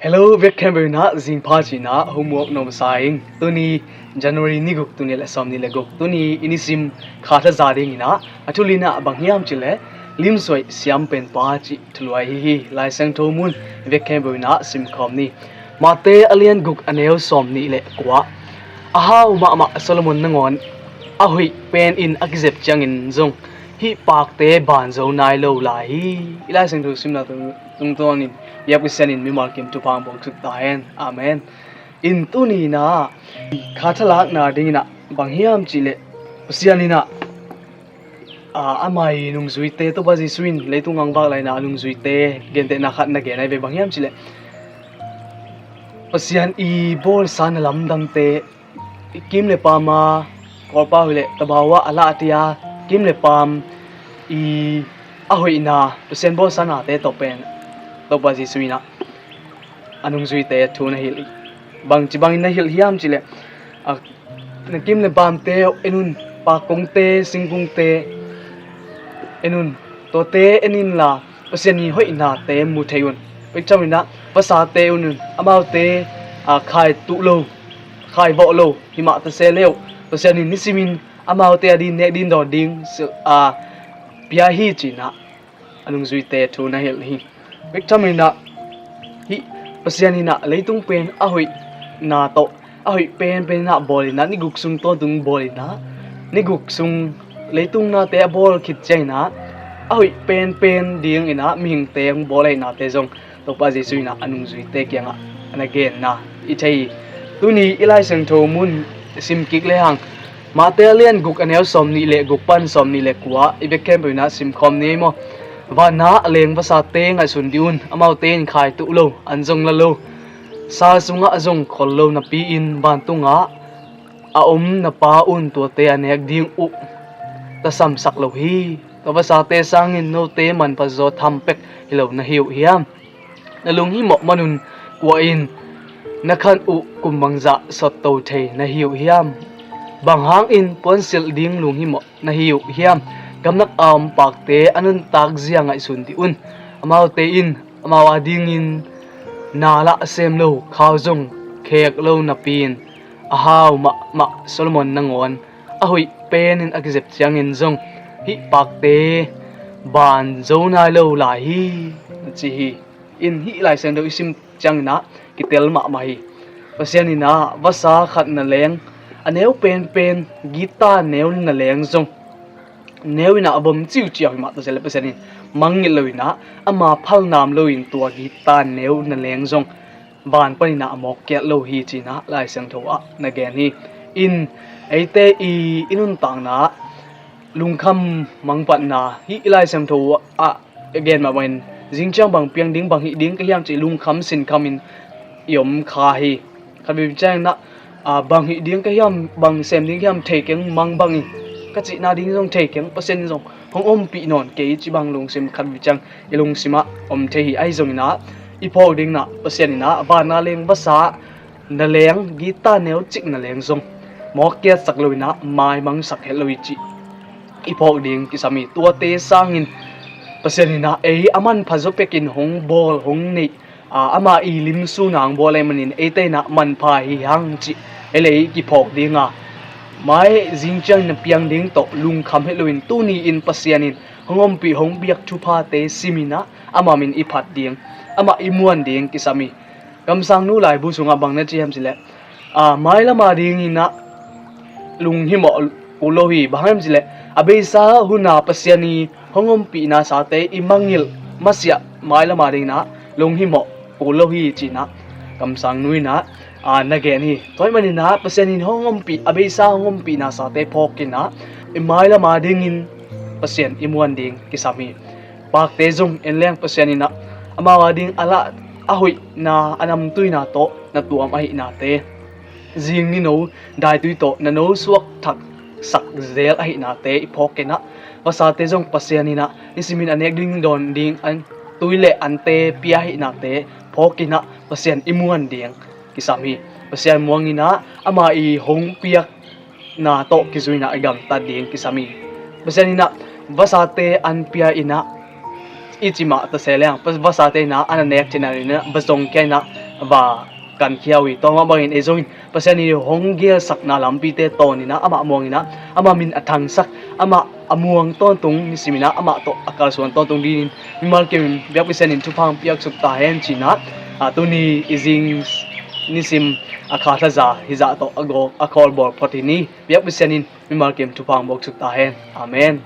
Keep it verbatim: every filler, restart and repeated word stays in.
Hello, vek khempeuh in ah zingpha ci-in ah homework nuam sa ing. Tuni January ni guk, tuni le sawm ni le guk, tuni i nisim kha thaza ding in ah a thulin ah bang hiam cih leh Limsuai Siam Penpa cih thuluai hi hi. Lai Siangtho mun vek khempeuh in ah simkhawm ni. Mate a lian guk, a neu sawm ni le kua. A hau mahmah Solomon nangawn a hoih pen in a kizep ciangin zong hih pakte ban zo nai lo lai hi. I Lai Siangtho simna tungtawnin biak Pasian in mimal kim thupha hong phuaksuk ta hen. Amen. In tuni in ah kha thalakna ding in ah bang hiam cih leh Pasian in ah, aa, ama i nungzuite, Topa Jesu in leitung hong vak lai-in ah a nungzuite gentehna khat na gen ahi ve. Bang hiam cih leh Pasian i bawlsa na lamdangte, i kim le paam a, Kawlpau hi leh tabau ah a lahte a kim le paam i a hoihna, Pasian bawlsa nate tawh pen Topa Jesu in ah a nungzuite thu na hilh hi. Bangci bangin na hilh hiam cih leh, a, na kim le paamte en un, pakkongte, singkungte en un, tuate en inla Pasian i hoihnate mu thei un. Pekcham in ah vasate en un, amaute, a, khai tuh lo, khai vawh lo, himah ta se leh Pasian in nisimin amaute a ding nek ding dawn ding, a, pia hi ci-in ah a nungzuite thu na hilh hi. Pekcham in ah hih Pasian in ah leitung pen a hoihna tawh, a hoih penpen in ah bawl in ah, ni guk sung tawntung bawl in ah, ni guk sung leitung nate a bawl khit ciangin ah a hoih penpen ding in ah mihingte hong bawl ahihnate zong Topa Jesu in ah a nungzuite kiangah a na genna i thei hi. Tuni i Lai Siangtho mun sim kik lehang, Mate a lian guk, a neu sawm ni le guk pan sawm ni le kua, i bek khempeuh in ah simkhawm ni ei maw. Van ah a leng vasate ngaihsun dih un, amaute in khai tuh lo, an zong la lo, sal sungah zong khol lo napi-in vantungah a om na Pa un tuate a nek ding uh tasamsak lo hi. Tua vasate sangin note manpha zaw tham pek hi lo na hi uh hiam? Na lunghimawh manun kua in na khan uh kum bangzah sawtto thei na hi uh hiam? Bang hangin puansilh ding lunghimawh na hi uh hiam? Gamlak a om pakte a nuntak zia ngaihsun dih un. Amaute in amau a dingin na lah sem lo, khau zong khek lo napi-in a hau mahmah Solomon nangawn a hoih penin a kizep ciangin zong hih pakte ban zo nai lo lai hi, a ci hi. In hih Lai Siangtho i sim ciangin ah kitel mahmah hi. Pasian in ah vasa khat na leng, a neu penpen guitar neu na leng zong, neu in ah a vom ciuciau hi mah ta se leh Pasian in mangngilh lo in ah ama phalnam loin tua guitar neu na leng zong van panin ah a mawk kiat lo hi ci-in ah Lai Siangtho ah na gen hi. In eite i, i nuntakna ah lungkham mangpatna hih Lai Siangtho ah a gen mahmah in, zingciang bang piang ding, bang hih ding ka hiam cih lungkham sinkhamin i om kha hi. Khat vei ciangin ah, a, bang hih ding ka hiam, bang sem ding ka hiam thei keng, mang bangin ka cihna ding zong thei keng, Pasian in zong hong ompih nawn kei cih bang lungsim khat vei ciang i lungsim ah om thei hi. Ahi zongin ah i phawk ding in ah Pasian in ah van a leng vasa na leng, guitar neu cik na leng zong mawk kiatsak lo in ah maimangsak het lo hi cih i phawk ding kisam hi. Tuate sangin Pasian in ah ei a manpha zaw pekin hong bawl, hong neih, a, ama i lim sun a hong bawl ahih manin eite in ah manpha hi hang cih ei le ei kiphawk ding a, mai zingciang na piang ding tawh lungkham het loin tuni-in Pasian in hong ompih, hong piak thuphate sim in ah ama min i phat ding, amah i muan ding kisam hi. Kamsangnu laibu sungah bang na ci hiam cih leh, a, mailam a dingin ah lunghimawh kul lo hi. Bang hiam cih leh a beisa hun a Pasian i hong ompih nasate i mangngilh masiah mailam a dingin ah lunghimawh kul lo hi ci-in ah kamsangnu in ah, a, na gen hi. Tua ahih manin ah Pasian in hong ompih, a beisa hong ompih nasate phawk in ah i mailam a dingin Pasian i muan ding kisam hi. Pakte zong en leng Pasian in ah amau a ding a lah, a hoihna, a namtuina tawh na tuam ahihnate, zing nino daitui tawh na no suak thaksak zel ahihnate i phawk in ah, vasate zong Pasian in ah nisimin a nek ding dawn ding an, tui le ante pia ahihnate phawk in ah Pasian i muan ding kisam hi. Pasian muang in ah ama i hong piak na tawh kizui in ah i gamtat ding kisam hi. Pasian in ah vasate an pia in ah i ci mah ta se leng, vasate in ah an a nek theihna in ah va zong kia in ah va kankhia uh hi. Tua mah bangin ei zongin Pasian in hong geelsakna lampite tawn in ah amah muang in ah, amah min a thangsak, amah a muang tawntung nisim in ah amah tawh a kalsuan tawntung dingin mimal kim in biakpi Pasian in thupha piaksuk ta hen ci-in ah, a, tuni i zing nisim a kha thaza hizah tawh a gawp a khawlbawl phot hi ni. Biakpi Pasian in mimal kim thupha buaksuk ta hen. Amen.